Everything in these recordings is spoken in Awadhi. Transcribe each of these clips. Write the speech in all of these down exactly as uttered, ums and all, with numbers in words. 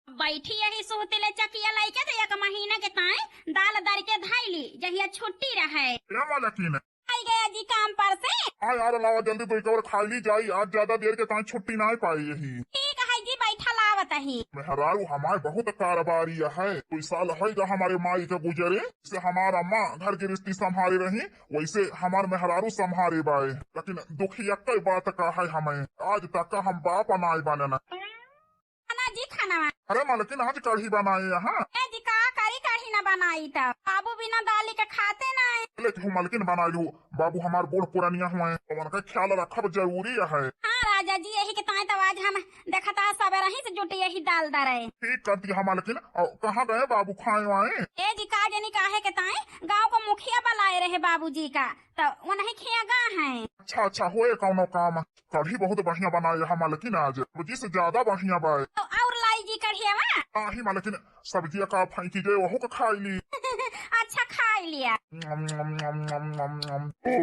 बैठी यही सुहती ले चकिया लइके तो एक महीना के ताई दाल दर के धइली, जहिया छुट्टी रहे। ए मालकिन। आई गया जी काम पर से। आ यार, लावा जल्दी तो एक और खाई ली जाई, आज ज्यादा देर के ताई छुट्टी नाहीं पाई यही। ठीक है जी, बैठा लावत ही। मेहरारू हमार बहुत कारोबारी है, कोई साल होइगा हमारे माई के गुजरे, से हमार अम्मा घर गृहस्थी संभारे रही, वैसे हमार मेहरारू संभारे बाए। लेकिन दुखी एक बात का है, हमें आज तक हम बाप नाई बनना। खाना जी, खाना। अरे मालकिन, आज कढ़ी बनाए यहाँ। ए जी, का करी, कढ़ी ना बनाई त बाबू बिना दाली के खाते ना है। ले तू मालकिन बनाई लू, बाबू हमार बूढ़ पुरानिया हुए, तो उनका ख्याल रखब जरूरी है। हाँ राजा जी, यही के ताई तो आज हम देखता सबेरही से जुटी यही दाल दरे। ठीक कर दिया मालकिन। और कहाँ गए बाबू, खाए वाए? ए जी, का जनी काहे के ताई गाँव को मुखिया बुलाए रहे बाबूजी का, तो उन्हीं खिया गा हैं। अच्छा अच्छा, होए कौनो काम। कढ़ी बहुत बढ़िया बनाए है मालकिन आज, सब्जी से ज्यादा बढ़िया बाए। तो और लाई जी कढ़ियावा? नाही मालकिन, सब्जिया का फेंकी गए, वहू का खाई ली। अच्छा, खाई लिया। नम, नम, नम, नम, नम, नम। ओ,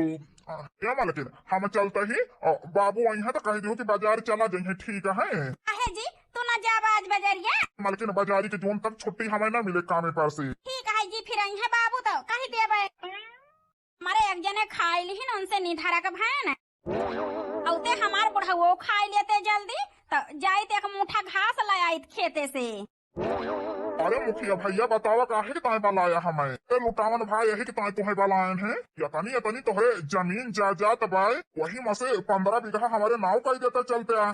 आ, ए मालकिन, हम चलते ही, और बाबू आई हैं तो कह दियो कि बाजार चला जाइए, ठीक है? काहे जी, तू ना जाब आज बजरिया? मालकिन, बाजारी के जोन तक छुट्टी हमें ना मिले कामे पर से। ठीक है जी, फिर आई हैं बाबू तो कह देबे। हमारे एक जने खाए लिहिन, उनसे निधरक भयन। औते हमार बुढ़ऊ खाए लेते जल्दी, तो जाइत एक मुठा घास ले आइत खेते से। अरे मुखिया भैया, बतावा काहे के ताई बलाया हमें? ए लुटावन भाई, यही के ताई तुहे बलायन है। यतनी यतनी तोहरे जमीन जायदाद बाय, वही में से पन्द्रह बीघा हमारे नाव कर देता चलते आ।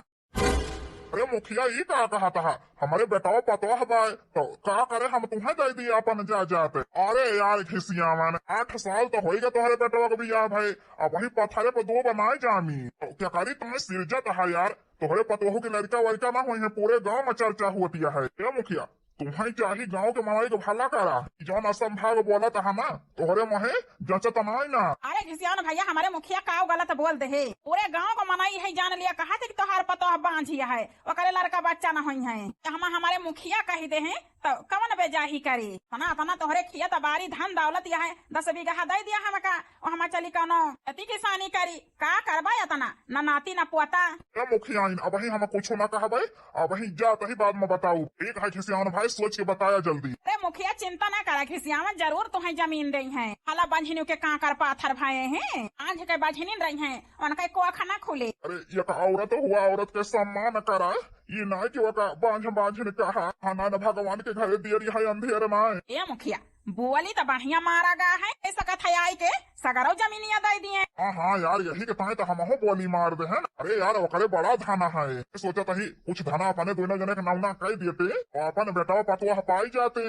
अरे मुखिया, ई का कहत हा? हमरे बेटवा पतोह बाय, तो का करे, हम तुहे दे दिए अपन जायदाद। अरे यार घिसियावन, आठ साल तो होइगा तोहरे बेटवा के बियाह भय, अबही पथरे पे दो बनाए जामी। तो क्या करी, तुम्हें सिरजत हा यार, तोहरे पतोह के लड़का वड़का ना होई है, पूरे गांव में चर्चा होती है। ए मुखिया, तुम्हें चाही गांव के मनई के भला करा, जौन असंभव बोलत हा ना, तोहरे मोहे जचत नाई ना। अरे घिसियावन भैया, हमारे मुखिया का गलत बोल दे है, पूरे गांव को मनई है जान लिया, कहा थे कि तोहार पतोह बांझी है, ओकरे लड़का बच्चा ना होई है। तो हम हमारे मुखिया कह दे हैं, तो कवन बेजाही करी? तना तना तोहरे खिया तबारी धन दौलत यह है, दस बीघा दे दिया हमका, वो हम चली कौनो खेती किसानी करी। का करबा इतना, ना नाती ना पोता। ए मुखियाइन, अबही हम कुछो ना कहबे, अबही जात ही बाद में बताऊ। ठीक है घिसियान भाई, सोच के बताया जल्दी। अरे मुखिया, चिंता ना करा, घिसियावन जरूर तुहे जमीन दे हैं। हला बंझिनियों के कांकर पाथर भये हैं, आंझ के बंझिनिन रही हैं, उनका कोख ना खुले। अरे एक औरत हुआ, औरत के सम्मान करा, ये ना कि ओका बांझ बांझिन कहा। हना न भगवान के घरे देर है अंधेर ना। ए मुखिया, बोली तो बढ़िया मारा गा है, ऐसा कथा आई के सगरो जमीनिया दे दिए। हाँ हाँ यार, यही के ताई तो हमहू बोली मार दे हैं। अरे यार, ओकरे बड़ा धना है, सोचत ही कुछ धना अपने दोनों जने के नौना कह देते, और अपन बेटवा पतोह पाई जाते।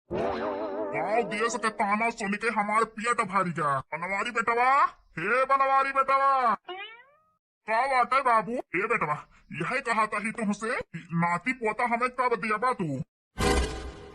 गाँव देश के ताना सुन के हमार पेट भर गया। बनवारी बेटवा, हे बनवारी बेटवा, का बाटे बाबू? ए बेटवा, यही कहत ही तुमसे कि नाती पोता हमें कब दियाबा तू?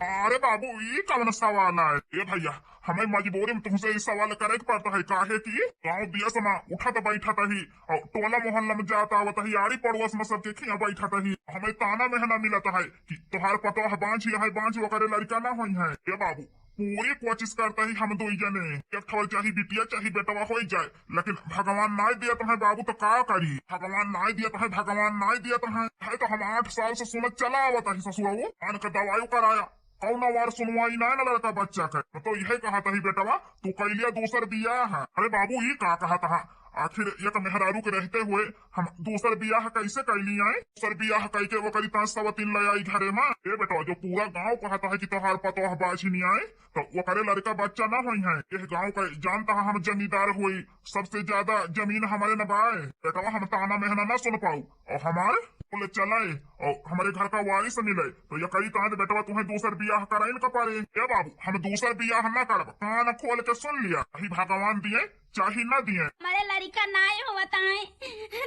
अरे बाबू, ई कवन सवाल है? ए भैया, हमें मजबूरी में तुमसे ई सवाल करे के पड़ता है, काहे कि गाँव देश में उठत बैठत ही और टोला मोहल्ला में जात आवत ही, आड़ी पड़ोस में सबके खिया बैठत ही, हमें ताना मेहना मिलत है कि तोहार पतोह बांझी है, बांझी ओकरे लड़का ना होई है। ए बाबू, पूरी कोशिश करता ही हम दो जने, एक ठो चाही बिटिया चाही बेटवा हो जाए, लेकिन भगवान नाय दियत है बाबू, तो का करी? भगवान नाय दियत है, भगवान नाय दियत है। है तो हम आठ साल से सुनत चला आवत ही ससुरऊ, आन के दवाई कराया, कौनो वार सुनवाई ना न लड़का बच्चा के। तो यह कहत ही बेटवा, तू कैलिया दूसर बियाह। अरे बाबू, ई का कहत हा? आखिर एक मेहरारू के रहते हुए हम दूसर बियाह कैसे कैली आए? दूसर बियाह कैके ओकरी तान सवतीन ले आई घरे में। ए बेटवा, जो पूरा गांव कहत है कि तोहार पतोह बाझिनी आए, तो ओकरे लड़का बच्चा ना होई है। यह गांव का जानता है हम जमींदार होई, सबसे ज्यादा जमीन हमारे न बाए। बेटवा, हम ताना मेहना ना सुन पाऊ, और हमार बोले चलाए, और हमारे घर का वारिस मिले, तो ये करी तान बेटवा तुम्हें दूसर बियाह कराइन का पारे। ए बाबू, हम दूसर बियाह ना करब, कान खोल के सुन लिया, अही भगवान दिए चाही ना दिए। हमारे लड़का नाय होवत है,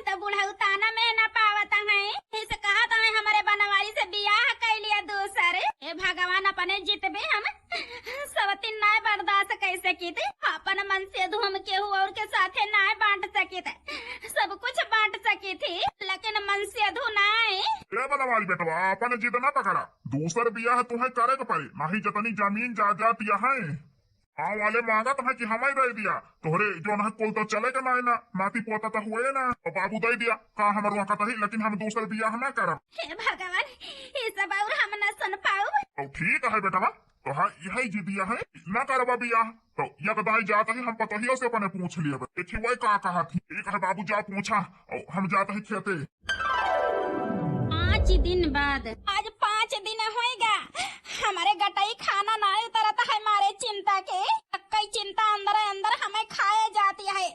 तो बुढ़ऊ ताना मेहना पावत है। इसे कहत है हमारे बनवारी से बियाह कैलिया दूसर। हे भगवान, अपने जितबे हम सवतीन नाय बर्दाश्त कैसे कीत, अपन मन से धूम केहू और के साथे नाय बांट सकित, सब कुछ बांट सकित ही, लेकिन मन से धू नाय। ए बनवारी बेटवा, अपन जिद ना पकड़ा, दूसर बियाह तुम्हें करे के पड़ी, नहीं जतनी जमीन जायदाद यह है। गाँव वाले माँगत हैं कि हमइ दइ दिया, तोहरे जौन है कुल तो चले के नाई ना, नाती पोता तो हुए ना, और बाबू दइ दिया, का हमर वहाँ कतही, लेकिन हम दूसर बियाह ना करब। हे भगवान, ई सब और हम ना सुन पाउब। तो ठीक है बेटवा, तो हाँ, यही जिदिया है, ना करबा बियाह। तो एक दाई जात ही हम पतोहिया से अपने पूछ लियब। देखी वही का कहत ही। ठीक है बाबू, जा पूछा, और हम जात ही खेते। पाँच दिन बाद। आज पाँच दिन होइगा, हमरे गटई खाना नाई उतरत है मारे चिंता के। कई चिंता अंदर अंदर हमें खाए जाती है।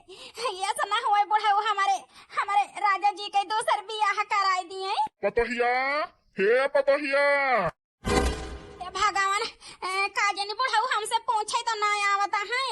ऐसा ना होए बुढ़ऊ, हमरे, हमरे राजा जी के दूसर बियाह कराई दिए। पतोहिया, हे पतोहिया। ए भगवान, ए, का जानी बुढ़ऊ हमसे पूछे तो ना आवत है।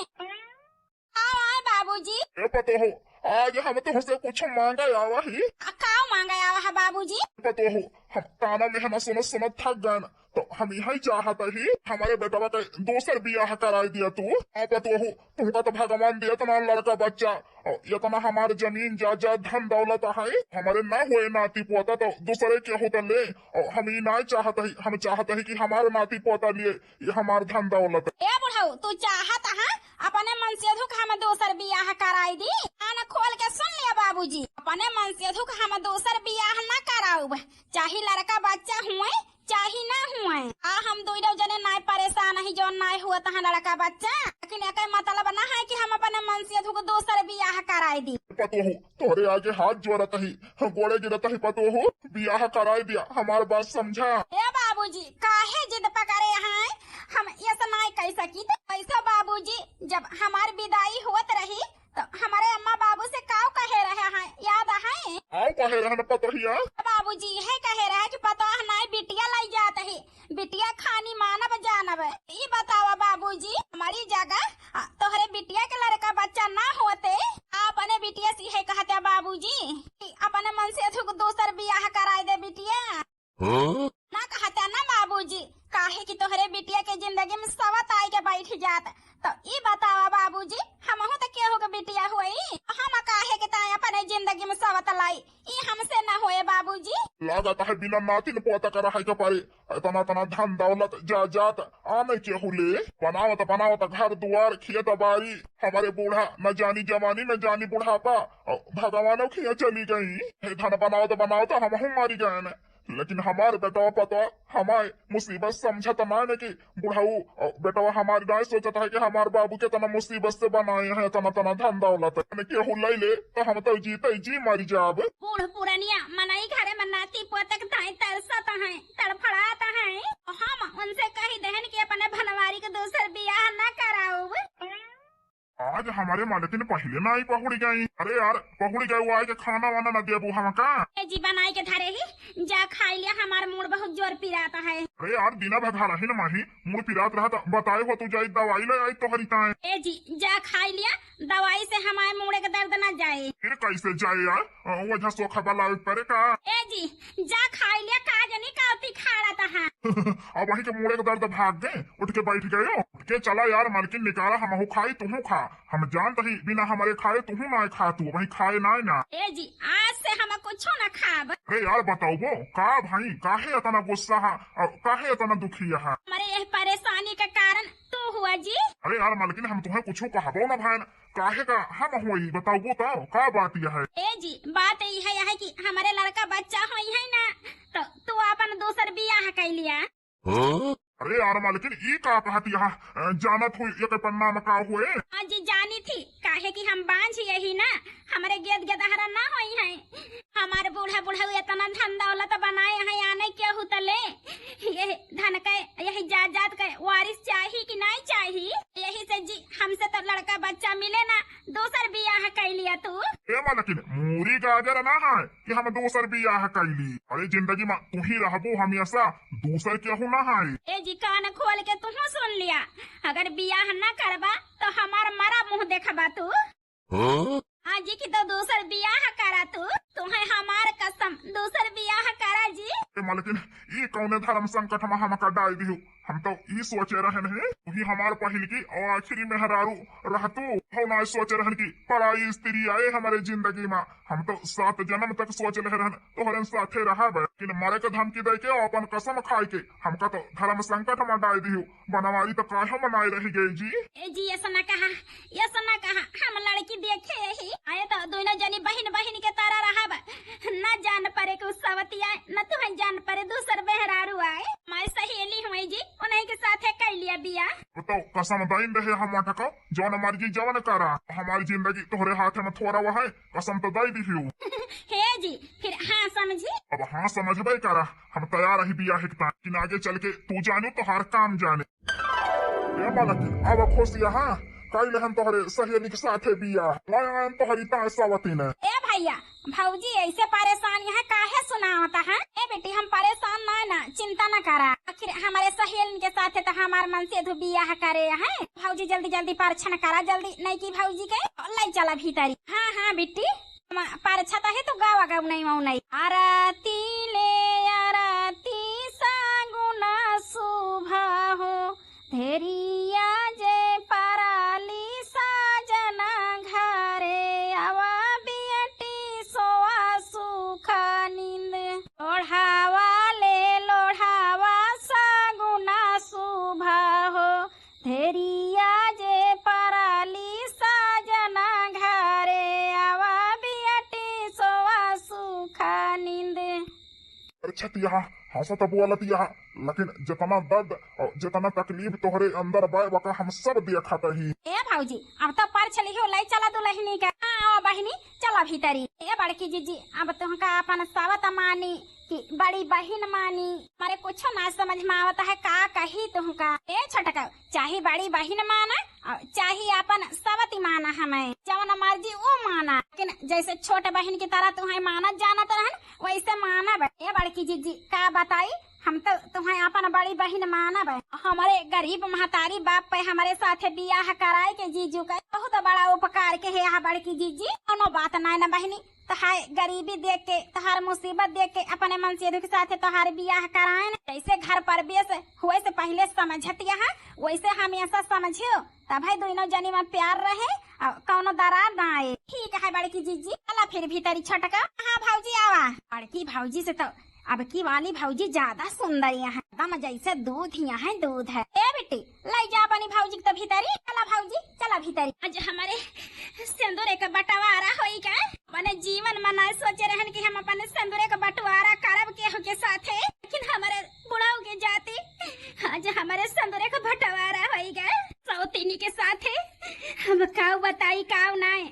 आओ आए बाबूजी। ए पतोहू, आज हम तुहसे कुछ माँगे आवा ही। आ, का माँगे आवा है बाबूजी? पतोहू, हम ताना मेहना सुनत सुनत थक गए न, तो हम यही चाहत ही हमरे बेटवा के दूसर बियाह कराई दिया तू। आ पतोहू, तुमका तो भगवान दिया इतना लड़का बच्चा, और इतना हमार जमीन जायदाद धन दौलत है, हमरे ना हुए नाती पोता तो दूसरे के होता ले, और हम ई ना चाहत ही, हम चाहत ही कि हमार नाती पोता लिए ये हमार धन दौलत। ए बुढ़ऊ, तू चाहत है अपने मनसेधू के हम दूसर बियाह कराई दी? कान खोल के सुन लिया बाबूजी, अपने मनसेधू के हम दूसर बियाह ना कराउब, चाहे लड़का बच्चा हुए चाहे ना हुए। आ हम दोनों जने नाय परेशान ही जौन नाय हुआ तहाँ लड़का बच्चा, लेकिन एकर मतलब ना है कि हम अपने मनसेधू के दूसर बियाह कराई दी। पतोहू, तोहरे आगे हाथ जोड़त ही, गोड़े गिरत ही पतोहू, बियाह कराई दिया, हमार बात समझा। ए बाबूजी, काहे जिद पकड़े हैं? हम ऐसा नाय कह सकी। तो ऐसा बाबूजी, जब हमार विदाई होत रही तो हमारे अम्मा बाबू से काव कहे रहे हैं, याद है? आओ कहे रहे न पतोहिया। बाबूजी है कहे रहे कि पतोह नाय बिटिया लाई जात है, बिटिया खानी मानब जानब। ई बतावा बाबूजी, हमारी जगह, आ, तोहरे बिटिया के लड़का बच्चा ना होते, आ अपने बिटिया से है कहते बाबूजी कि अपने मनसेधू के दूसर बियाह कराई दे बिटिया। हाँ? ना कहता ना बाबूजी, काहे कि तोहरे बिटिया के जिंदगी में सवत आए के बैठ जात। तो ई बतावा बाबूजी, हमहू तो केहू के बिटिया होई, हम काहे के ताए अपने जिंदगी में सवत लाई, ई हमसे ना होए बाबूजी। लागत है बिना नातिन पोता का रहे के पड़े, इतना इतना धन दौलत जायदाद आने केहू ले, बनावत बनावत घर दुआर खेत बाड़ी, हमारे बूढ़ा न जानी जवानी न जानी बुढ़ापा, और भगवानों खिया चली गई। हे धन बनावत बनावत हमहू मरी गए न। लेकिन हमार बेटवा पतवा हमार मुसीबत समझत ना है कि बुढ़ऊ, अ, बेटवा हमार ना सोचत है कि हमार बाबू के तना मुसीबत से बनाए हैं, तना तना धन दौलत है। केहू ले ले तो हम तो जीते जी मर जाब। बूढ़ पुरनिया मनई घरे में नाती पोतक ताई तरसत हैं, तड़फड़ात हैं। हम उनसे कही देहन कि अपने भनवारी के दूसर बियाह ना कराउब। आज हमारे मालकिन पहिले नाई पहुड़ी गई। अरे यार, पहुड़ी गई, वो आए के खाना वाना ना देबू हमका? ए जी, बनाई के धरे ही, जा खाई लिया, हमार मूड़ बहुत जोर पिरात है। अरे यार, दिना भर घर ही न माही, मूड़ पिरात रहा तो बताए हो तू जाई दवाई ले आई तोहरी ताए। ए जी, जा खाई लिया, दवाई से हमारे मूड़े के दर्द ना जाए। फिर कैसे जाए यार? अ, वजह सोखा बलावे पड़े का? ए जी, जा खाई लिया, का जनी कावती खाड़ा तहा। अब वहीं के मूड़े के दर्द भाग गए, उठ के बैठ गए हो। उठ के चला यार, मालकिन निकाला, हमहू खाई, तुहू खा। हम जानत ही, बिना हमारे खाए तुहू ना खा, तू वहीं खाए ना ना। ए जी, आज से हम कुछो ना खाब। अरे यार, बताओ वो का भाई, काहे इतना गुस्सा है और काहे इतना दुखी है? हमारे यह परेशानी का कारण तू हुआ जी। अरे यार मालकिन, हम तुम्हें कुछो कहबो ना भाई, काहे का हम होई, बताओ तो, का बात यह है? ए जी, बात यह है, यह है कि हमारे लड़का बच्चा होई है ना, तो तू अपन दूसर बियाह कर लिया। हाँ? अरे यार मालकिन, ई का कहत यहाँ, अ, जानत हो ये के पन्ना में का हुए? हाँ जी, जानी थी, काहे कि हम बांझ यही ना, हमारे गेद गेदहरा ना होई है। हमारे बूढ़ा बुढ़ऊ इतना धन दौलत बनाए हैं, आने केहू तले ये धन के, यही जायदाद के वारिस चाही कि नहीं चाही? यही से जी, हमसे तो लड़का बच्चा मिले ना, दूसर बियाह कर लिया तू। ए मालकिन, मूरी गाजर ना है कि हम दूसर बियाह कर ली। अरे जिंदगी में तू ही रहबू हमेशा, दूसर केहू ना है। ए जी, कान खोल के तुहू सुन लिया, अगर बियाह ना करबा तो हमार मरा मुंह देखबा तू। हाँ? हाँ जी, कि तो दूसर बियाह करा तू, तुम्हें हमार कसम, दूसर बियाह करा जी। ए मालकिन, ई कौने धर्म संकट मा हमका डाल दिहु? हम तो ई सोचे रहन है, तू ही हमार पहिल की और आखिरी मेहरारू रहतू। हम ना सोचे रहन की पराई स्त्री आए हमारे जिंदगी मा। हम तो सात जन्म तक सोच ले रहन तोहरे साथे रहब, लेकिन मरे के धमकी दे के और अपन कसम खाए के हमका तो धर्म संकट मा डाल दिहु। बनवारी तो काहे मनाए रह गए जी? ए जी, ऐसा ना कहा, ऐसा ना कहा, हम लड़की देखे ही आए तो दोनों जनी बहिन बहिन के तरह रहब। न जान परे के उ सवती आए, न तुहन जान परे दूसर मेहरारू आए। हमारी सहेली हुई जी, उन्हीं के साथे कर लिया बिया। बताओ, कसम दाइन रहे हम मटको, जौन मर्जी जवन करा, हमारी जिंदगी तोहरे हाथ में थोड़ा हुआ है, कसम तो दे दिहु। हे जी, फिर हाँ समझी? अब हाँ समझबे करा, हम तैयार ही बिया हिकता, लेकिन आगे चल के तू जानू तोहार काम जाने। ए मालकिन, अब खुश यहाँ, कइले हम तोहरे सहेली के साथे बिया, लायन तोहरी ताए सवती ने। ए भैया, भौजी ऐसे परेशान यहाँ काहे सुनावता है? ए बेटी, हम परेशान ना, ना, चिंता ना करा। आखिर हमारे सहेलिन के साथे तो हमार मन से धु बियाह करे हैं। भौजी जल्दी जल्दी परछन करा, जल्दी नई की भौजी के ले चला भीतरी। हाँ, हाँ, बिट्टी, हम परछत है तो गावा गाऊ नहीं मऊ नहीं। आरती ले आरती सागुना शुभ हो, धेरिया जे पराली साजना घरे, आवा बियटी सोवा सुख नींद। लोढ़ावा ले लोढ़ावा सागुना शुभ हो, धेरिया जे पराली साजना घरे, आवा बियटी सोवा सुख नींद। अरे छतिया, हंसत बोलत यहाँ, लेकिन जितना दर्द और जितना तकलीफ तोहरे अंदर बा, वका हम सब देखत ही। ए भौजी, अब तो परछ लिहो, ले चला दुलहिनी के। हाँ, आओ बहिनी, चला भीतरी। ए बड़की जीजी, अब तुहका अपन सवत मानी कि बड़ी बहिन मानी? मारे कुछो ना समझ में आवत है, का कही तुहका। ए छोटका, चाहे बड़ी बहिन माना और चाहे अपन सवती माना, हमें जवन मर्जी वो माना, लेकिन जैसे छोट बहिन की तरह तुहैं मानत जानत रहन, वैसे मानब। ए बड़की जीजी, का बताई, हम तो तुहैं अपन बड़ी बहिन मानब। हमारे गरीब महतारी बाप पे हमारे साथे बियाह कराए के जीजू का बहुत बड़ा उपकार के है यहाँ बड़की जीजी। कोनो बात नाय ना बहिनी, तोहार गरीबी देख के, तोहार मुसीबत देख के अपने मनसेधु के साथे तोहार बियाह कराएन। जैसे घर प्रवेश हुए से पहिले समझत यहाँ, वैसे हमेशा समझियो, तब है दोनों जनी में प्यार रहे और कौनो दरार ना आए। ठीक है बड़की जीजी, चला फिर भीतरी छोटका। हाँ भौजी आवा। बड़की भौजी से तो अब की वाली भौजी ज्यादा सुंदर यहाँ है, एकदम जैसे दूध यहाँ है, दूध है। ए बेटी, ले जा अपनी भौजी के तो भीतरी। चला भौजी, चला भीतरी। आज हमारे सिंदूर एक बंटवारा होई का? मने जीवन में ना सोचे रहन कि हम अपन सिंदूर एक बंटवारा करब केहू के साथे, लेकिन हमारे बुढ़ऊ के जाते आज हमारे सिंदूर एक बंटवारा होई का? सौतीनी के साथे हम काऊ बताई काऊ नाय,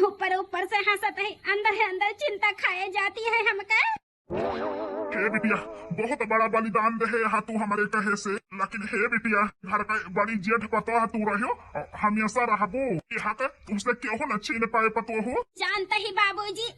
ऊपर ऊपर से हंसत है, अंदर है अंदर चिंता खाए जाती है हमका। हे बिटिया, बहुत बड़ा बलिदान दे है यहाँ तू हमारे कहे से, लेकिन हे बिटिया, घर का बड़ी जेठ पतोह तू रहो और हमेशा रहबो। यहाँ का तुमसे केहू न छीन पाए पतोह। जानते ही बाबूजी,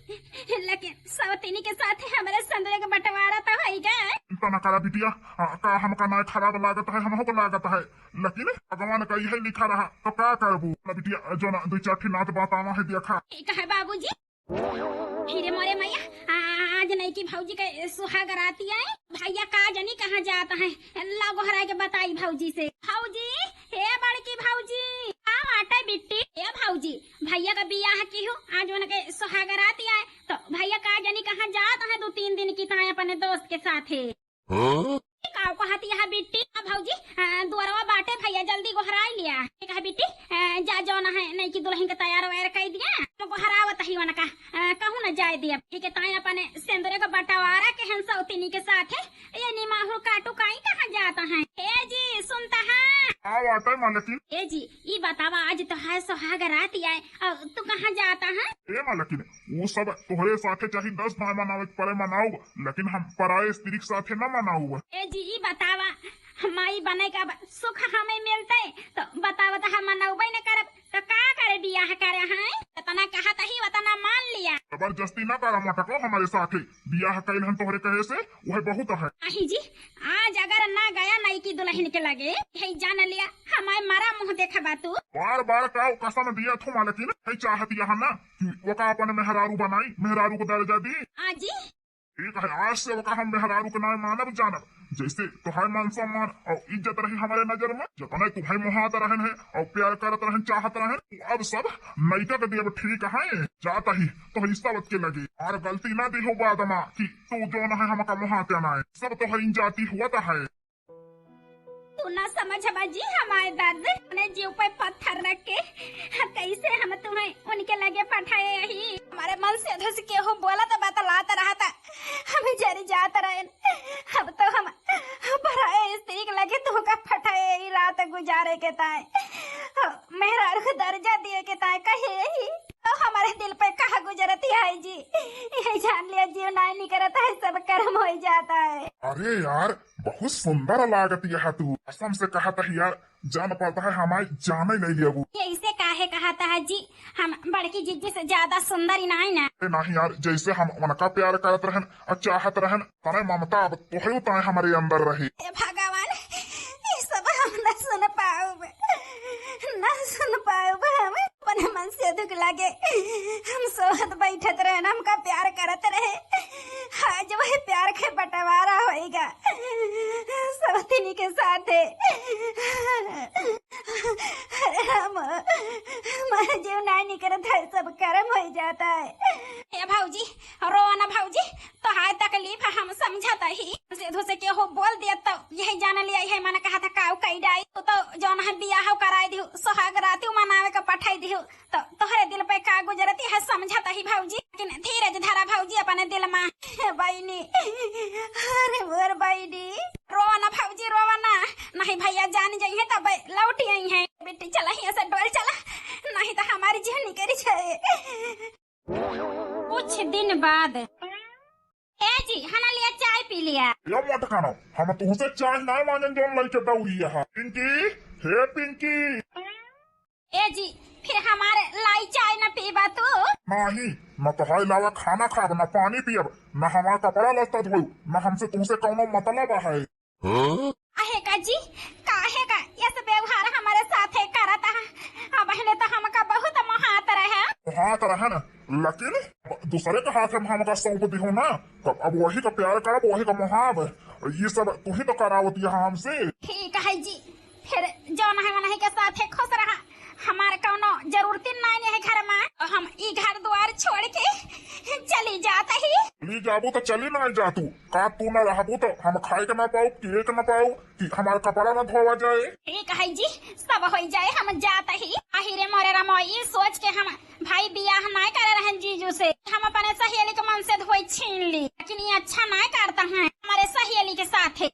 लेकिन सौतीनी के साथ हमारे सिंदूर के बंटवारा तो होई गए। चिंता न करा बिटिया, आ, का हमका ना खराब लागत है, हमको लागत है, लेकिन भगवान का यही लिखा रहा तो का करबू। ना बिटिया, जो ना दो चार ठे नात बात आवा है देखा। ठीक है बाबूजी। फिर मोरे मैया, आ, आज नहीं की भौजी के सुहाग राती है। भैया का जनी कहाँ जात है, ला गोहराए के बताई भौजी से। भौजी, हे बड़की भौजी, का बाटे बिट्टी? हे भौजी, भैया का बियाह की हो, आज उनके सुहाग राती है, तो भैया का जनी कहाँ जात है दो तीन दिन की ताए अपने दोस्त के साथे। हाँ? काव कहत यहाँ बिट्टी? आ भौजी, आ, दुआरवा बाटे भैया, जल्दी गोहराई लिया। ये कहा बिट्टी, आ, जा जौन है नई की दुलहिन के तैयार वैयार कई दिया, तो गोहरावत ही उनका, आ, कहूँ न जाए दिया। ठीक है, ताई अपने सेंदुरे को बंटवारा के हन सौतीनी के साथ है। ये निमाहू काटू काई कहाँ जाता है? ए जी, सुनता है? हाँ, बाटे मालकिन। ए जी, ई बतावा, आज तो है सुहाग रात आए, और तू कहाँ जाता है? ए मालकिन, वो सब तोहरे साथे चाहे दस भाई मनावे के पड़े मनाओ, लेकिन हम पराए स्त्री के साथे न मनाओ। ए जी, ई बतावा, माई बने का ब-, सुख हमें मिलते, तो बतावा, तो हम मनावे न करब, तो का करे बियाह करे हैं? इतना कहत ही, उतना मान लिया। जबरदस्ती न करा मटको हमारे साथे, बियाह कैल हम तोहरे कहे से, वह बहुत है। अही जी, आज अगर ना गया नई की दुलहिन के लगे, यही जान लिया, हमारे मरा मुँह देखबा तू। बार बार का कसम दिया थो मालकिन, है चाहत यहाँ ना कि ओका अपन मेहरारू बनाई, मेहरारू को दर्जा दी। आजी, ठीक है, आज से ओका हम मेहरारू के नाय मानब जानब। जैसे तोहार मान सम्मान और इज्जत रही हमारे नजर में, जतने तुहैं मोहात रहन है और प्यार करत रहन, चाहत रहन, उ अब सब नैका के देब, ठीक है? जात ही तोहरी सबत के लगे, और गलती ना दिहो बाद मा कि तू जौन है हमका मोहात नाय, सब तोहरी जाति हुआ है। तू ना समझबा जी हमारे दर्द, अपने जीव पे पत्थर रख के कैसे हम तुहैं उनके लगे पठाए ही। हमारे मनसेधु से केहू बोलत बतलात रहता, हम जरी जात रहन। अब तो हम पराए स्त्री के लगे तुहका पठाए ही रात गुजारे के ताय, मेहरारू के दर्जा दिए के ताय कहे ही। तो हमारे दिल पे कहा गुजरती है जी, यही जान लिया जीव नाय निकरत है, सब कर्म हो जाता है। अरे यार, बहुत सुंदर लागत यह तू, कसम से कहत है यार, जान पड़ता है हमारे जाने नहीं लियाबू। ये इसे काहे कहत है जी, हम बड़की जिज्जी से ज्यादा सुंदर ही नहीं ना। अरे नहीं यार, जैसे हम उनका प्यार करत रहन और चाहत रहन, तने ममता अब तोहे उताए हमारे अंदर रही। हे भगवान, ये सब हम न सुन पाउब, न सुन पाउब हम। अपने मनसेधु के लगे हम सोहत बैठत रहन, हमका प्यार करत रहे, आज वही प्यार के बंटवारा होइगा सवतिनी के साथे। अरे राम, हमारा जीव ना निकरत है, सब कर्म हो जाता है। ए भौजी, रोवा ना भौजी, तोहार तकलीफ हम समझत ही। सेधु से केहू बोल दिया तो यही जान लिया है, मन कहा था काऊ कई डाई। तू तो जौन है बियाह कराई दिहु, सुहाग राती मनावे का पठाई दिहु, तो तोहरे दिल पे का गुजरती है समझत ही भौजी। लेकिन धीरज धरा भौजी अपने दिल में। हे बहिनी, अरे मोर बहिनी। रोवा ना भौजी, रोवा ना, नहीं भैया जान जाइए तब लौट आई है। बेटी चला, यहाँ से डोल चला, नहीं तो हमारी जीव निकल जाए। कुछ दिन बाद। ए जी, हना लिया, चाय पी लिया। ये मोटकानो, हम तुहसे चाय ना मांगन जौन लइके दौड़ी है। पिंकी, हे पिंकी। ए जी, फिर हमारे लाई चाय न पीबा तू? नहीं, न तोहाई लावा खाना खाब, न पानी पियब, न हमार कपड़ा लत्ता धोब, न हमसे तुहसे कौनो मतलब है। अहे का जी, काहे का ये सब व्यवहार हमारे साथे करत है? अब पहले तो हमका बहुत मोहात रहे। मोहात रहे ना, लेकिन दूसरे के हाथ में हमका सौंप दिहो ना, तब अब वही का प्यार करब, वही का मोहाब। ये सब तू ही तो करावत यहाँ हमसे। ठीक है जी, फिर जौन है उन्हीं के साथे खुश रहा, हमार कौनो जरूरत नहीं है घर में। हम ई घर द्वार छोड़ के चली जात ही। चली जाबू तो चली ना जा तू, का तू ना रहबू तो हम खाए के ना पाऊ, पिए के ना पाऊ, कि हमार कपड़ा ना धोवा जाए। ठीक है जी, सब हो जाए, हम जात ही। आही रे मोरे रामो, ई सोच के हम भाई बियाह ना करे रहन जीजू से, हम अपने सहेली के मनसेधु छीन ली, लेकिन ये अच्छा ना करता है हमारे सहेली के साथ।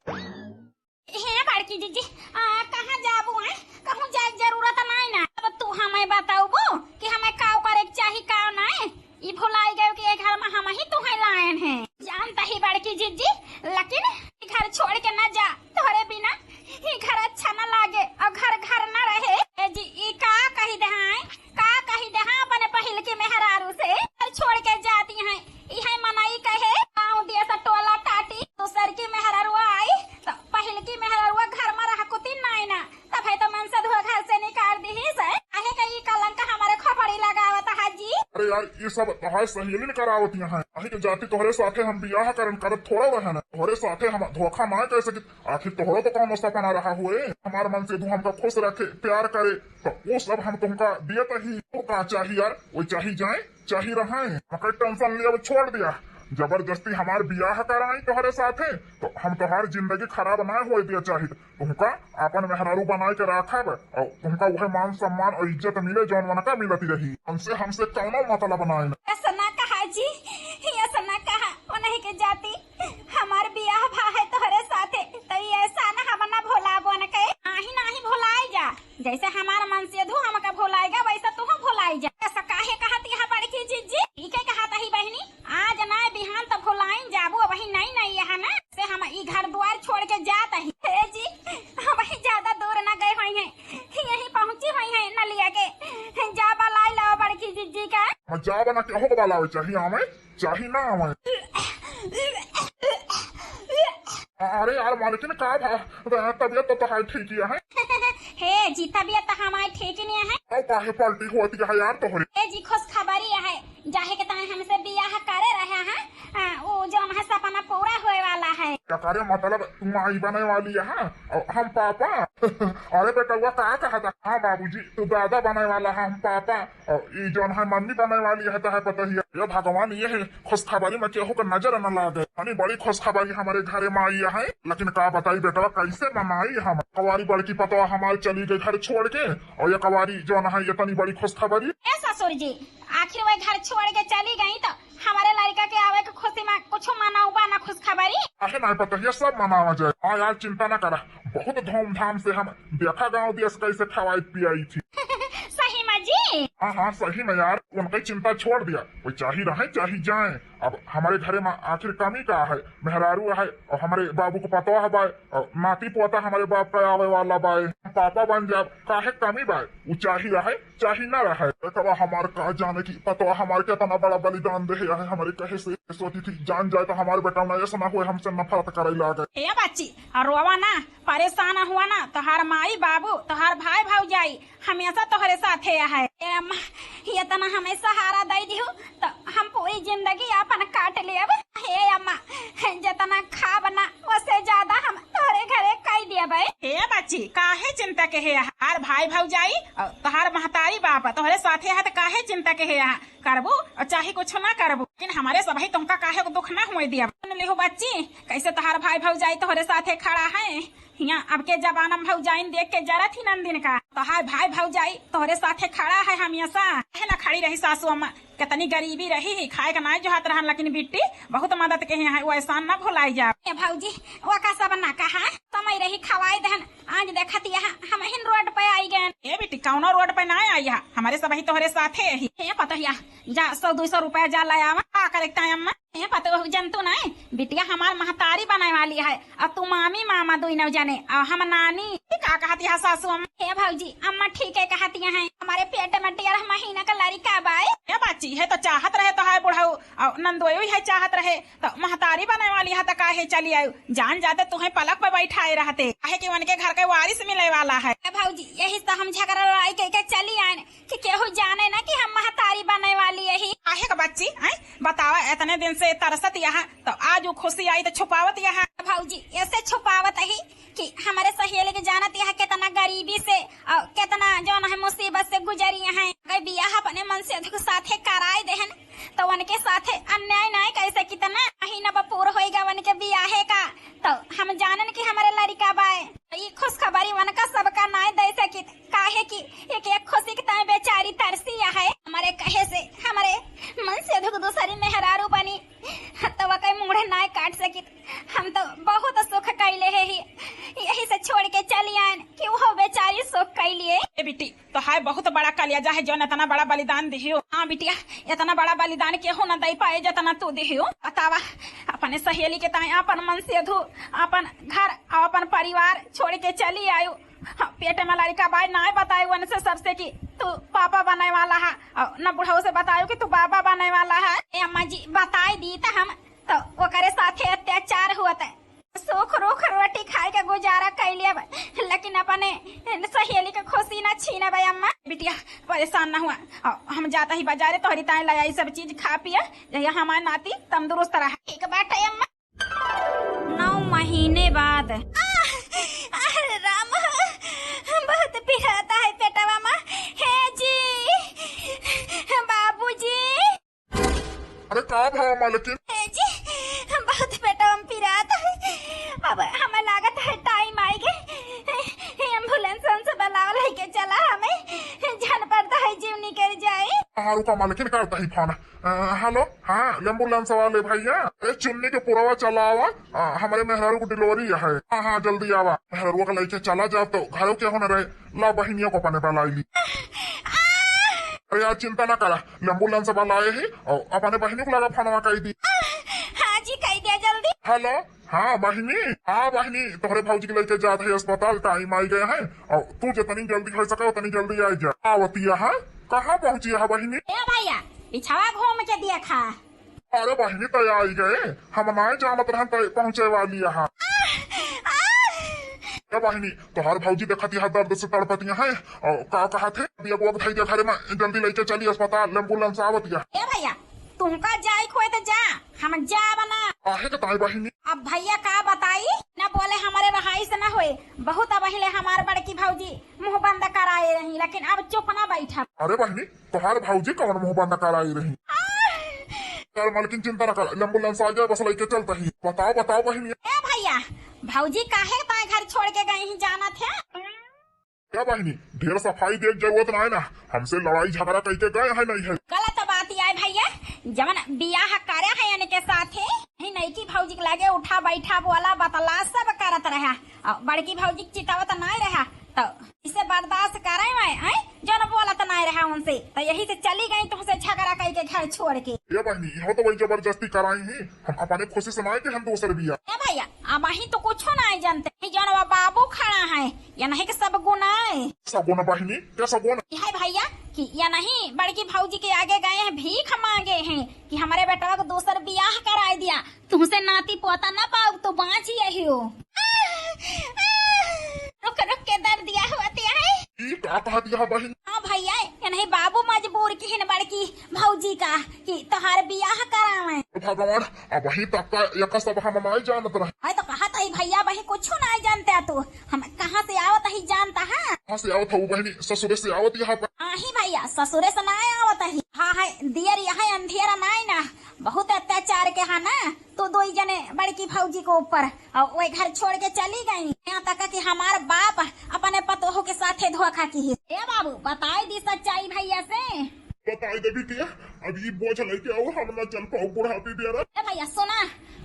हे बड़की जीजी, आ, कहाँ जाबू है? कहूँ जाए के जरूरत नहीं ना। अब तू हमें बताबू कि हमें का करे के चाही, का नहीं। ई भुलाई गयो कि ये घर में हम ही तुहे लायन हैं। जानता ही बड़की जीजी, लेकिन ई घर छोड़ के ना जा, तोहरे बिना ई घर अच्छा ना लागे और घर घर ना रहे। ए जी, ई का कही दे हैं, का कही दे हैं अपने पहिल के मेहरारू से, घर छोड़ के जाती हैं। इहे मनई कहे, गाँव दिया से टोला टाटी, दूसर की मेहरारुआ आई, तो पहिल की मेहरारुआ घर में रह कुती नाई ना, तब है तो मनसेधुआ घर से निकाल दी ही से। आहे का ई कलंक हमारे खोपड़ी लगावत है जी। अरे यार, ये सब तोहार सहेली ने करावत यहाँ है। अही के जाति तोहरे साथे हम बियाह करन करत थोड़ा रहन। तोहरे साथे हम धोखा ना कर सकित। आखिर तोहरो तो कौनो सपना रहा हुए, हमार मनसेधु हमका खुश रखे, प्यार करे, तो वो सब हम तुमका दियत ही। तो का चाही यार, वो चाही जाए, चाही रहे, मकर टेंशन लिया छोड़ दिया। जबरदस्ती हमार बियाह कराई तोहरे साथे, तो हम तोहार जिंदगी खराब ना होए दिया चाहित। तुमका आपन मेहरारू बनाए के राखब और तुमका वह मान सम्मान और इज्जत मिले जौन वनका मिलती रही। हमसे, हमसे कौनो मतलब ना है। ऐसा ना कहा जी, ऐसा ना कहा। वो नहीं के जाती, हमार बियाह भा है तोहरे साथे, तो ये एहसान हम ना भुलाबो न के। नाही, नाही भुलाई जा। जैसे हमार मनसेधु हमका भुलाएगा, वैसे तू भुलाई जा। ऐसा काहे कहत यहाँ बड़की जीजी? ठीक है कहत ही बहिनी, आज ना बिहान तो भुलाइन जाबू, वही नहीं, नहीं यहाँ ना से हम ई घर द्वार छोड़ के जात ही। हे जी, हम वही ज्यादा दूर ना गए हुई हैं, यही पहुँची हुई हैं नलिया के। जा बलाई लाओ बड़की जीजी का। हम जाब ना, केहू को बलावे चाहिए हमें। चाही ना आवे। अरे यार मालकिन, का भा? तबियत तो तोहार ठीक ही है। हे जी, तबियत तो हमारी ठीक ही नहीं है। और काहे पलटी होती है यार तोहरे? हे जी, खुशखबरी है, जाहे के ताए हमसे बियाह करे रहे हैं, हाँ, वो जौन है सपना पूरा होए वाला है। एकरे मतलब तू माई बने वाली है, हाँ? और हम पापा? अरे बेटवा, का कहता? हाँ बाबूजी, तू दादा बने वाला है, हम पापा। और ई जौन है मम्मी बने वाली है, तो है पता ही है। ये भगवान, ये है खुशखबरी में केहू के नजर न लागे। यानी बड़ी खुशखबरी हमारे घरे में आई है, लेकिन का बताई बेटवा, कैसे मनाई हम? कवारी बड़की पतवा हमार चली गई घर छोड़ के, और ये कवारी जौन है, ये तनी बड़ी खुशखबरी। ए ससुर जी, आखिर वह घर छोड़ के चली गई तो हमारे लड़का के आवे के खुशी में कुछ मनाउबा ना खुशखबरी? अहे नहीं पता, ये सब मनावा जाए। हाँ यार, चिंता ना करा, बहुत धूमधाम से हम देखा गाँव देश कैसे खवाई पियाई थी। सही में जी? हाँ हाँ, सही में यार, उनकी चिंता छोड़ दिया। वो चाही रहे चाही जाए, अब हमारे घरे में आखिर कमी का है? मेहरारू है और हमारे बाबू को पतोह बा और नाती पोता हमारे बाप का आवे वाला बा। पापा बन जाब, काहे कमी बा? वो चाही रहे चाही ना रहे। बेटवा हमार का जाने की पतोह हमार केतना बड़ा बलिदान दे है हमारे कहे से। सोची थी जान जाए तो हमार बेटा ना ऐसा ना हुए हमसे नफरत करे लागे। ए बच्ची, और रोवा ना, परेशान हुआ ना, तोहार माई बाबू, तोहार भाई भौजाई हमेशा तोहरे साथे है। ए अम्मा, इतना हमें सहारा दे दिहु तो हम पूरी जिंदगी अपन काट लेब। हे अम्मा, जितना खाब ना, उससे ज्यादा हम तोहरे घरे कई देब। हे बच्ची, काहे चिंता के है? हमार भाई भौजाई और तोहार महतारी बाप तोहरे साथे है, तो काहे चिंता के है? करबू और चाहे कुछ ना करबू, लेकिन हमारे सबही तुमका काहे को दुख ना हुए दिया। सुन लिहू बच्ची, कैसे तोहार भाई भौजाई तोहरे साथे खड़ा है। हियाँ अब के जमाना में भौजाइन देख के जरत ही नंदिन का। तोहार भाई भौजाई तोहरे साथे खड़ा है हमेशा। है ना खड़ी रही सासू अम्मा, कितनी गरीबी रही है, खाए का ना जोहात रहन, लेकिन बिट्टी बहुत मदद के यहाँ है, वो एहसान ना भुलाई जा। ए भौजी, वो का सब ना कहा, समय रही खवाई दहन, आज देखत यहाँ हम हिन रोड पे आई गए। ए बिट्टी, कौनो रोड पे ना आई है, हमारे सबही तोहरे साथे ही। ए पतोहिया, जा सौ दो सौ रुपया जा ले आवा, का करे के ताई अम्मा? ए पतोह जंतु नहीं, बिटिया हमार महतारी बने वाली है, और तू मामी मामा दुइनौ जने, और हम नानी। ई का कहत यहाँ सासू अम्मा? हे भौजी, अम्मा ठीक है कहत यहाँ है, हमारे पेट में डेढ़ महीना का लड़का बाय। ए बच्ची, है तो चाहत रहे तो है बुढ़ऊ, और नंदोई है चाहत रहे, तो महतारी बने वाली है तो काहे चली आयु? जान जाते तुहें पलक पे बैठाए रहते, काहे कि उनके घर के वारिस मिले वाला है। ए भौजी, यही तो हम झगड़ा लड़ाई के, के चली आए कि केहू जाने ना कि हम महतारी बने वाली यही। काहे का बच्ची, हैं? बतावा, इतने दिन से तरसत यहाँ, तो आज वो खुशी आई तो छुपावत यहाँ। भौजी, ऐसे छुपावत ही कि हमारे सहेली के जानत यहाँ कितना गरीबी से और कितना जौन है मुसीबत से गुजरी हैं। अगर बियाह अपने मनसेधु के साथे कराए देहन, तो उनके साथे अन्याय नाय कैसे, कितना महीना बा पूर होइगा उनके बियाहे का, तो हम जानन कि हमारे लड़का बाय। ई खुशखबरी उनका सबका नाय दे सकित, काहे कि एक एक खुशी के ताई बेचारी तरसी है। हमारे कहे से हमारे मनसेधु के दूसरी मेहरारू बनी, तो वकै मूड़े नाय काट सकित। हम तो बहुत सुख कैले है ही, यही से छोड़ के चली आयन कि वो बेचारी सुख कैलिए। ए बिट्टी, तो है बहुत बड़ा कलियाजा है जौन इतना बड़ा बलिदान दिहियो। हाँ बिटिया, इतना बड़ा बलिदान केहू न दे पाए जितना तू दिहियो। बतावा, अपने सहेली के ताई अपन मनसेधु, अपन घर और अपन परिवार छोड़ के चली आयु। हाँ, पेट में लड़का बाय, नाय बतायु उनसे सबसे कि तू पापा बने वाला है, और न बुढ़ऊ से बतायु कि तू बाबा बने वाला है। ए अम्मा जी, बताई दी तो हम तो ओकरे साथे अत्याचार हुआ था। सूख रूख रोटी खाए के गुजारा कैले अब, लेकिन अपने सहेली के खुशी ना छीनबे अम्मा। बिटिया, परेशान ना हुआ, और हम जाता ही बाजारे तोहरी ताई ले आई सब चीज खा पिए, जहिया हमार नाती तंदुरुस्त रहा। ठीक बाटे अम्मा। नौ महीने बाद। आह, अरे राम, बहुत पिराता है पेटवा मा। हे जी, बाबूजी। अरे का भवा मालकिन? हे जी, बहुत पेटवा मा पिरात है। अब हमें लागत है टाइम आई गए। एम्बुलेंस से बुलावा लेके चला हमें। जान पड़ता है जीव निकल जाए। हाँ, रुका मालकिन, करता ही फोन। अ, हेलो, हाँ, एम्बुलेंस वाले भैया, ए चुन्नी के पुरवा चलावा, अ, हमारे मेहरारू को डिलीवरी है। हाँ, हाँ, जल्दी आवा, मेहरारू को लेके चला जाओ तो घरों के होने रहे, ला बहिनियों को अपने बुलाई ली। अरे यार, चिंता ना करा, एम्बुलेंस वाला आए ही और अपने बहिनी को लगा फोनवा कही दी। हाँ जी, कही दिया जल्दी। हेलो, हाँ बहिनी, हाँ बहिनी, तोहरे भौजी के लेके जात है अस्पताल, टाइम आई गया है, और तू जितनी जल्दी हो सके उतनी जल्दी आई जा। आवतिया है, कहाँ पहुँची है बहिनी? ए भैया, पिछवा घूम के देखा। अरे बहिनी, तय आई गए, हम नाय जानत रहन तय पहुँचे वाली है। ए बहिनी, तोहर भौजी देखतिया है दर्द से तड़पतिया है, और का कहत है, अभी अगुआ बधाई दे घरे में, जल्दी लेके चली अस्पताल, एम्बुलेंस आवतिया। ए भैया, तुमका जाए खोए तो जा, हम जाब ना। काहे के ताई बहिनी? अब भैया का बताई, ना बोले हमरे रहाई से ना होए। बहुत अब हिले हमार बड़की भौजी मुंह बंद कराए रही, लेकिन अब चुप ना बैठा। अरे बहिनी, तोहार भौजी कौन मुंह बंद कराए रही? आह! यार मालकिन चिंता ना कर, एम्बुलेंस आ जाए, बस लेके चलता ही। बताओ, बताओ बहिनी। ए भैया, भौजी काहे ताए घर छोड़ के गई ही जानत है? क्या बहिनी, ढेर सफाई देख जरूरत ना है ना, हमसे लड़ाई झगड़ा करके गए हैं नहीं है। गलत बात आए भैया, जवन बियाह करे है इनके साथे, नहीं नईकी भौजी के लगे उठा बैठा बोला बतला सब करत रहा, और बड़की भौजी के चितावत नहीं रहा, तो इसे बर्दाश्त करे मैं, हैं? जौन बोलत नहीं रहा उनसे, तो यही से चली गई तुमसे झगड़ा करके घर छोड़ के। ए बहिनी, यहाँ तो वही जबरदस्ती कराई ही, हम अपने खुशी से ना के हम दूसर बिया। ए भैया, अब ही तो कुछ नहीं जानते, जौन वो बाबू खड़ा है, या नहीं कि सब गुनाह है। सगुन बहिनी, क्या सगुन? यह है भैया कि या नहीं बड़की भौजी के आगे गए हैं, भीख मांगे हैं कि हमारे बेटवा को दूसर बियाह कराए दिया, तुमसे नाती पोता ना पाऊ तो बाँच यही हो। रुक रुक के दर्द दिया हुआ ते है। ई का कहा दिया बहिन? हाँ भैया, ये नहीं बाबू मजबूर की हिन बड़की भौजी का कि तोहार बियाह करावे। भगवान, अब ही तक का एक सब हम नहीं जानत रहे। है तो कहा तो ही भैया, वही कुछ नहीं जानते तू। हम कहाँ से आवत ही जानता है? कहाँ से आवत हो बहिनी? ससुरे से आवत यहाँ पर। आही भैया, ससुरे से ना आवत ही। हाँ है, दियर यहाँ अंधियर नाई ना, बहुत अत्याचार के है ना, तो दो ही जने बड़की भौजी के ऊपर, और वही घर छोड़ के चली गई। यहाँ तक कि हमार बाप अपने पतोह के साथे धोखा की है। ए बाबू, बताई दी सच्चाई भैया से। बताई दे बिटिया, अब ई बोझ लेके आओ, हम ना चल पाओ बुढ़ापी बेरा। ए भैया सुना,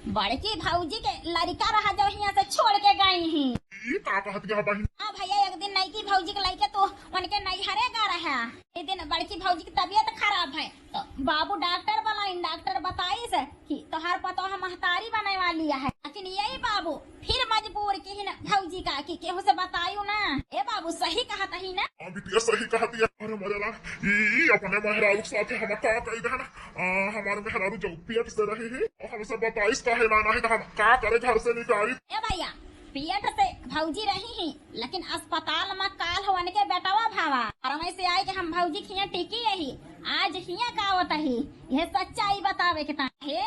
बड़की भौजी के लड़का रहा जो हियाँ से छोड़ के गई ही। ई का कहत गया बहिन? हाँ भैया, एक दिन नईकी भौजी के लेके तो उनके नैहरे गा रहा। एक दिन बड़की भौजी की तबीयत खराब है, तो बाबू डॉक्टर बुलाइन, डॉक्टर बताइस कि तोहार पतोह महतारी बने वाली है। लेकिन यही बाबू फिर मजबूर की ही ना भौजी का कि केहू से बतायू ना। ए बाबू, सही कहत ही ना? हाँ बिटिया, सही कहत ही। अरे मरे ला, ई, ई अपने मेहरारू के साथे हम का कही देहन? आ, हमार मेहरारू जो पेट से रही ही, और हमसे बताइस काहे ना, नहीं तो हम का करे घर से निकाली। ए भैया, पेट से भौजी रही ही, लेकिन अस्पताल में काल होवन के बेटवा भावा। और वैसे आए कि हम भौजी खिया टिकी यही, आज हिया का होता ही, यह सच्चाई बतावे के ताए। हे,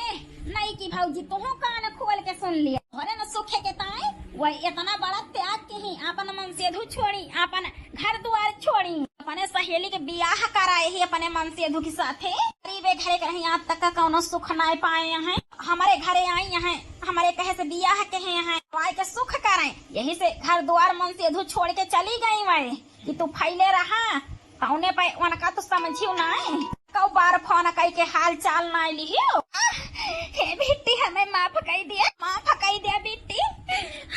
नईकी भौजी, तुहू कान खोल के सुन लिया। घरे न सुखे के ताए, वह इतना बड़ा त्याग के ही अपन मनसेधु छोड़ी, अपन घर द्वार छोड़ी, अपने सहेली के बियाह कराए ही अपने मनसेधु के साथे। गरीबे घरे के रही, आज तक का कौनो सुख नाय पाए हैं। हमारे घरे आई हैं, हमारे कहे से बियाह के हैं, आए के सुख करें। यही से घर द्वार मनसेधु छोड़ के चली गई वै कि तू फैले रहा, तौने पे उनका तो समझियो नाय। कौ बार फोन कई के हाल चाल नाय लिहियो। आह, हे बिट्टी, हमें माफ कई दिया, माफ कई दिया बिट्टी।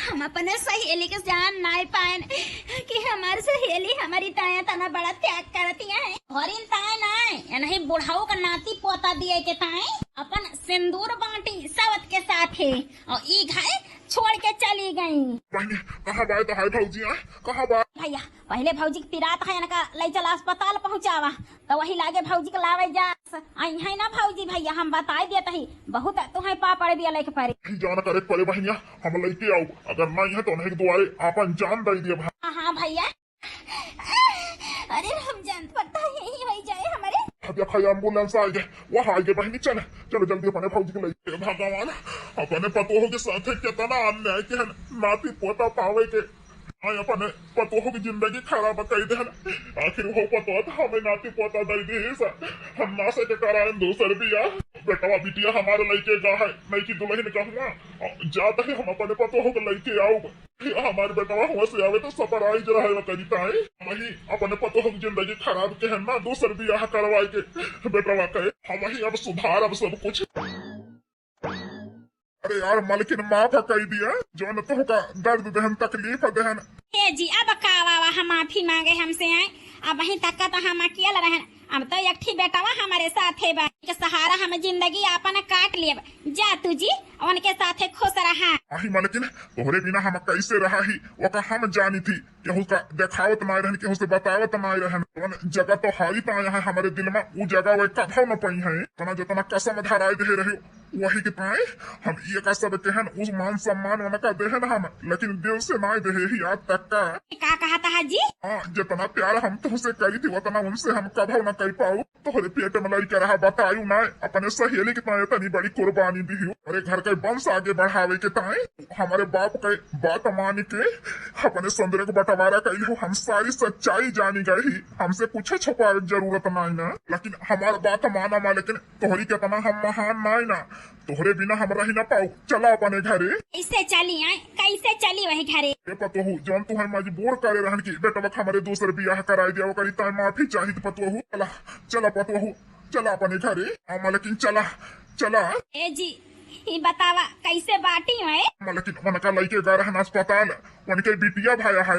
हम अपने सहेली के जान नाय पाएन कि हमार सहेली हमारी ताया तना बड़ा त्याग करती है। घरिन ताए नाय, या नहीं बुढ़ाऊ का नाती पोता दिए के ताए अपन सिंदूर बांटी सवत के साथे, और ई घर छोड़ के चली गई। बहिनी, कहाँ बाय तो हाय भौजी, आय? कहाँ बा? भैया, पहले भौजी के पिरात है, इनका ले चला अस्पताल पहुँचावा, तो वही लागे भौजी के लावे जा। आई है ना भौजी, भैया, हम बताई देत ही, बहुत तुम्हें पापड़ भी लेके पड़े। ही जान करे पड़े बहिनिया, हम लेके आओ, अगर नहीं है तो उन्हें दुआरे आपन जान दे दिए भाई। हाँ, हाँ भैया। अरे राम, जान पड़ता है, यही हो जाए हमारे। अब देखा, ये एम्बुलेंस आ गए, वह आ गए बहिनी, चल, चलो जल्दी अपने भौजी के ले। हे भगवान, अपने पतोह के साथे कितना अन्याय के है, नाती पोता पावे के, आए अपने पतोह की जिंदगी खराब कर दे है। आखिर वो पतोह तो हमें नाती पोता दे दी है सर, हम ना सके कराएं दूसर बिया। बेटवा बिटिया हमारे लेके गा है, नहीं कि दुल्हन कहूँगा, जात है हम अपने पतोह को लेके आऊँ। हमार बेटवा हुआ से आवे तो surprise रहे ला करी ताई। वही अपने पतोह की जिंदगी खराब के है ना, दूसर बियाह करवाए के बेटवा कहे। हम ही अब सुधार, अब सब कुछ। अरे यार, मालकिन माफ कई दिया, जौन तोहका दर्द देहन, तकलीफ देहन। हे जी, अब का वावा हम माफी मांगे हमसे आए, अब वहीं तक का तो हम अकेल रहन, अब तो एक ठी बेटवा हमारे साथे बा, के सहारा हम जिंदगी आपन काट लेब। जा तू जी, उनके साथे खुश रहा। आही मालकिन, तोहरे बिना हम कैसे रहा ही, ओका हम जानी थी। केहू का देखावत ना रहन, केहू से बतावत ना रहन। कौन जगह तो हारी पाए हैं हमारे दिल में, उ जगह वे कभो न पाई है। इतना जितना कसम धराए दे रहे, वही के पाए हम ये का सब कहन, उस मान सम्मान उनका देहन हम, लेकिन दिल से ना दे ही आज तक का। का कहा था जी? हाँ, जितना प्यार हम तुमसे करी थी, उतना उनसे हम कभो न कर पाऊ। तोहरे पेट में लड़का रहा बतायू ना, अपने सहेली के ताए इतनी बड़ी कुर्बानी दिहू, अरे घर के वंश आगे बढ़ावे के ताए। हमारे बाप के बात मान के अपने संदरे को बंटवारा कैलू, हम सारी सच्चाई जानी गई, हमसे कुछ छुपावे के जरूरत नहीं ना। लेकिन हमार बात माना माँ, लेकिन तोहरी के तना हम महान नहीं ना, तोहरे बिना हम रही ना पाऊ। चला अपने घरे। कैसे चली आए, कैसे चली वही घरे? ए पतोहू, जौन तुहे मजबूर करे रहन की बेटवा के हमरे दूसर बियाह कराई दिया, ओकरी ताए माफी चाहित पतोहू। चला, चला पतोहू, चला अपने घरे। हाँ मलकिन, चला, चला। ए जी, ई बतावा कैसे बाटी है? मलकिन, उनका लइके गा रहन अस्पताल, उनके बिटिया भाया है।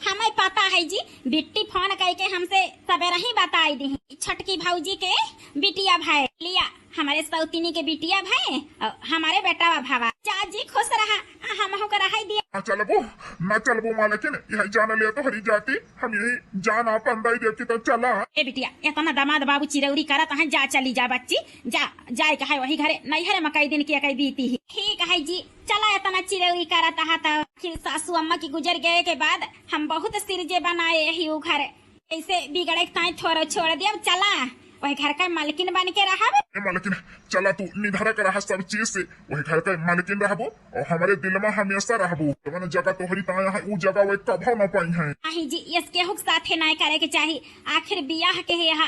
हमें पता है जी, बिट्टी फोन करके हमसे सवेरे ही बताई दी। छोटकी भौजी के बिटिया भाई लिया, हमारे सौतिनी के बिटिया भाई और हमारे बेटा भावा। जा जी खुश रहा, हमहू के रहाई दिया। ना चलबो, ना चलबो मालकिन, यही जान लिया तोहरी जाति, हम यही जान आपन दई देती तो चला। ए बिटिया, इतना दामाद बाबू चिरौरी करत हैं, जा चली जा बच्ची, जा, जाए के है वही घरे, नैहरे में कई दिन के कई बीती ही। ठीक है जी, चला इतना चिरौरी करत है तो। आखिर सासू अम्मा की गुजर गए के बाद हम बहुत सिरजे बनाए यही उ घर, ऐसे बिगड़े के ताई थोड़ा छोड़ दिया, चला वही घर का मालकिन बन के रहब। ए मालकिन, चला तू निधरक रहा सब चीज से, वही घर का मालकिन रहबो और हमारे दिल में हमेशा रहबो। जवन जगह तोहरी ताया है, उ जगह वही कभो न पाई है। नहीं जी, यस केहू के साथे नहीं करे के चाही, आखिर बियाह के है यहाँ।